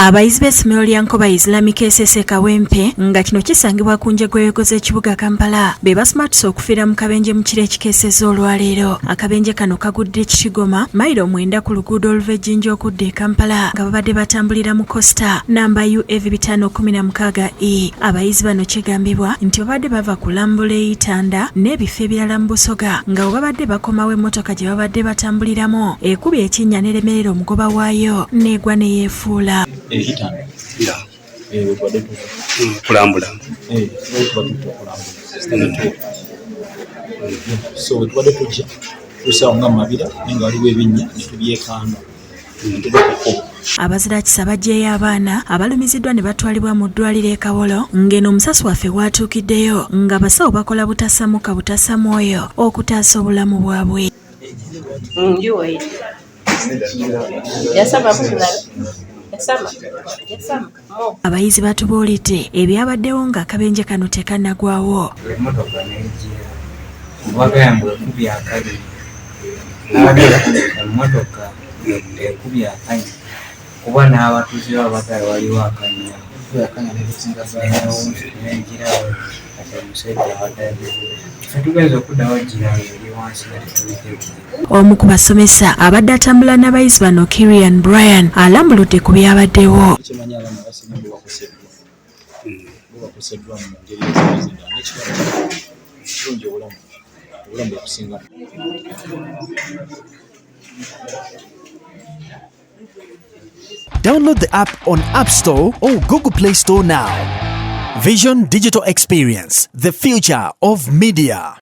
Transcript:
Abayizi b'essomero lya Nkoba Islamic SS e Kawempe nga kino kisangibwa ku njegoyego z'ekibuga Kampala be basumattuse okufiira mu kabenje mu kiro ekikeesezza olwaleero. Akabenje kano kagudde Kitigoma, mayiro 9 ku luguudo oluva e Jinja okudda e Kampala nga babadde batambulira mu kosita namba UAV 516 E. Abayizi bano kigambibwa nti babadde bava kulambula e Itanda n'ebifo ebirala mu Busoga nga bwe babadde bakomawo emmotoka gye babadde batambuliramu ekubye ekinnya n'eremerera omugoba waayo n'egwa ne yeefuula. Kulambula. So wetubadde tujja tusawo nga mumabira naye nga waliwo ebinnya netubyekanga netuva ku kkubo. Abazirakisa baggyeyo abaana abalumiziddwa ne batwalibwa mu ddwaliro e Kawolo ng'eno omusasi waffe w'atuukiddeyo ng'abasawo bakola butassa mukka butassa mwoyo okutaasa obulamu bwabwe. Abayizi batubuulidde ebyabaddewo ng'akabenje kano tekannagwawo. Emmotoka n'ejjira obagaya mbu ekubye akanyi, emmotoka ekubye akanyi kuba n'abatuuze babagaya waliwo akanyi n'ejjirawo kati omusajja abadde agivuga ffe tugenze okuddawo ejjira ng'eri wansi nga tetubitegeera. Omu ku basomesa abadde atambula n'abayizi bano Kirian Brian alambuludde ku byabaddewo. Kimanyi abaana abasinga bo bakoseddwa, bo bakoseddwa mu ngeri ez'endala n'ekirala kirungi obulamu obulamu bwe businga. Download the app on App Store or Google Play Store now. Vision Digital Experience, the future of media.